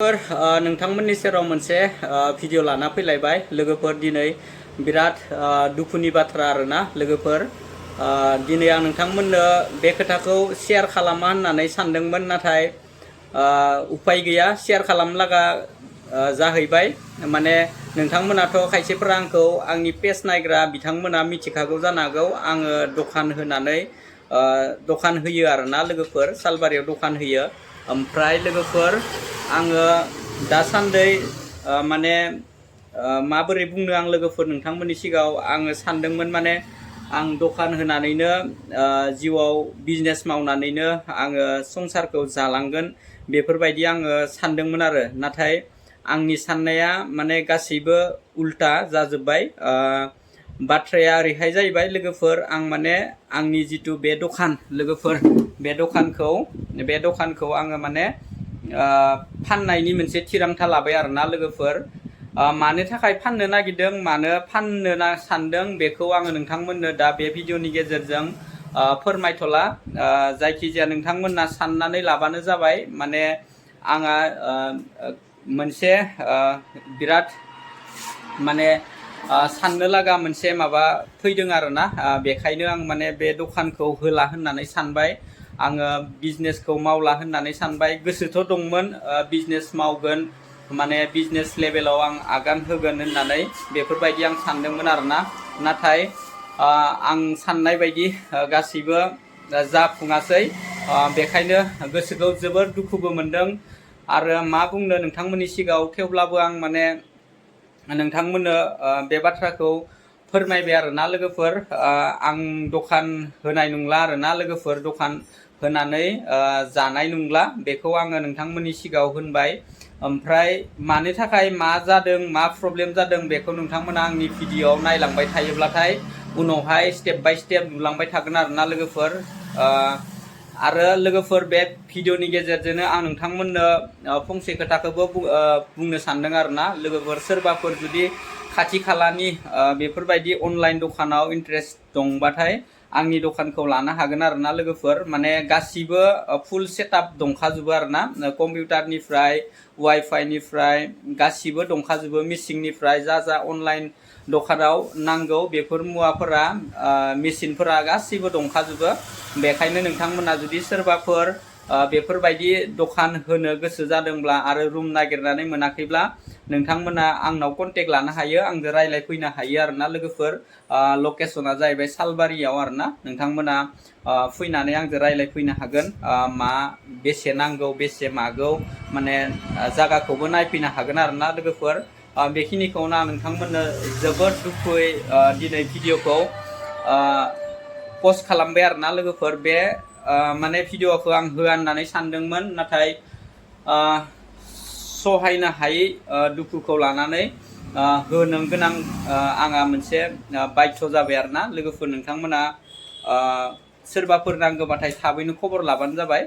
नोंथांमोननि सेराव मोनसे भिडिअ लाना फैलायबाय लोगोफोर दिनै बिराद दुखुनि बाथ्रा आरोना लोगोफोर दिनै आं नोंथांमोननो बे खोथाखौ शेयार खालामा होननानै सानदोंमोन नाथाय उपाय गैया शेयार खालामलागा जाहैबाय माने नोंथांमोनाथ' खायसेफोरा आंखौ आंनि पेज नायग्रा बिथांमोना मिथिखागौ जानो हागौ आङो दखान होनानै दखान होयो आरोना लोगोफोर सालबारियाव दखान होयो ओमफ्राय लोगोफोर आङो दासान्दै माने माबोरै बुंनो आं लोगोफोर नोंथांमोननि सिगाङाव आङो सानदोंमोन माने आं दखान होनानैनो जिउआव बिजनेस मावनानैनो आङो संसारखौ जालांगोन बेफोरबायदि आङो सानदोंमोन आरो नाथाय आंनि साननाया माने गासैबो उल्टा जाजोब्बाय बाथ्राया ओरैहाय जाहैबाय लोगोफोर आं माने आंनि जितु बे दखान लोगोफोर बे दखानखौ आङो माने फाननायनि मोनसे थिरांथा लाबाय आरोना लोगोफोर मानो थाखाय फाननो नागिरदों मानो फाननो सानदों बेखौ आङो नोंथांमोननो दा बे भिडिअनि गेजेरजों फोरमायथ'ला जायखिजाया नोंथांमोनना साननानै लाबानो जाबाय माने आंहा मोनसे बिराद माने साननो लागा मोनसे माबा फैदों आरोना बेखायनो आं माने बे दखानखौ होला होननानै सानबाय आङो बिजनेसखौ मावला होननानै सानबाय गोसोथ' दंमोन बिजनेस मावगोन माने बिजनेस लेभेलाव आं आगान होगोन होननानै बेफोरबायदि आं सानदोंमोन आरोना नाथाय आं साननाय बायदि गासैबो जाफुङासै बेखायनो गोसोखौ जोबोर दुखुबो मोनदों आरो मा बुंनो नोंथांमोननि सिगाङाव थेवब्लाबो आं माने नोंथांमोननो बे बाथ्राखौ फोरमायबाय आरोना लोगोफोर आं दखान होनाय नंला आरोना लोगोफोर दखान होनानै जानाय नंला बेखौ आङो नोंथांमोननि सिगाङाव होनबाय ओमफ्राय मानो थाखाय मा जादों मा प्रब्लेम जादों बेखौ नोंथांमोना आंनि भिडिअआव नायलांबाय थायोब्लाथाय उनावहाय स्टेप बाय स्टेप नुलांबाय थागोन आरोना लोगोफोर आरो लोगोफोर बे भिडिअनि गेजेरजोंनो आं नोंथांमोननो फंसे खोथाखौबो बुंनो सानदों आरोना लोगोफोर सोरबाफोर जुदि खाथि खालानि बेफोरबायदि अनलाइन दखानाव इन्टारेस्ट दंबाथाय आंनि दखानखौ लानो हागोन आरोना लोगोफोर माने गासिबो फुल सेटआप दंखाजोबो आरोना कम्पिउटारनिफ्राय वाइफाइनिफ्राय गासिबो दंखाजोबो मिसिंनिफ्राय जा अनलाइन दखानाव नांगौ बेफोर मुवाफोरा मेसिनफोरा गासिबो दंखाजोबो बेखायनो नोंथांमोना जुदि सोरबाफोर बेफोरबायदि दखान होनो गोसो जादोंब्ला आरो रुम नागिरनानै मोनाखैब्ला नोंथांमोना आंनाव कन्टेक्ट लानो हायो आंजों रायज्लायफैनो हायो आरोना लोगोफोर लकेसना जाहैबाय सालबारियाव आरोना नोंथांमोना फैनानै आंजों रायज्लायफैनो हागोन मा बेसे नांगौ बेसे मागौ माने जायगाखौबो नायफैनो हागोन आरोना लोगोफोर बेखिनिखौनो आं नोंथांमोननो जोबोद दुखुयै दिनै भिडिअखौ पस्ट खालामबाय आरोना लोगोफोर बे माने भिडिअखौ आं होआ होननानै सानदोंमोन नाथाय सहायनो हायै दुखुखौ लानानै होनो गोनां आंहा मोनसे बाध्य जाबाय आरोना लोगोफोर नोंथांमोना सोरबाफोर नांगौबाथाय थाबैनो खबर लाबानो जाबाय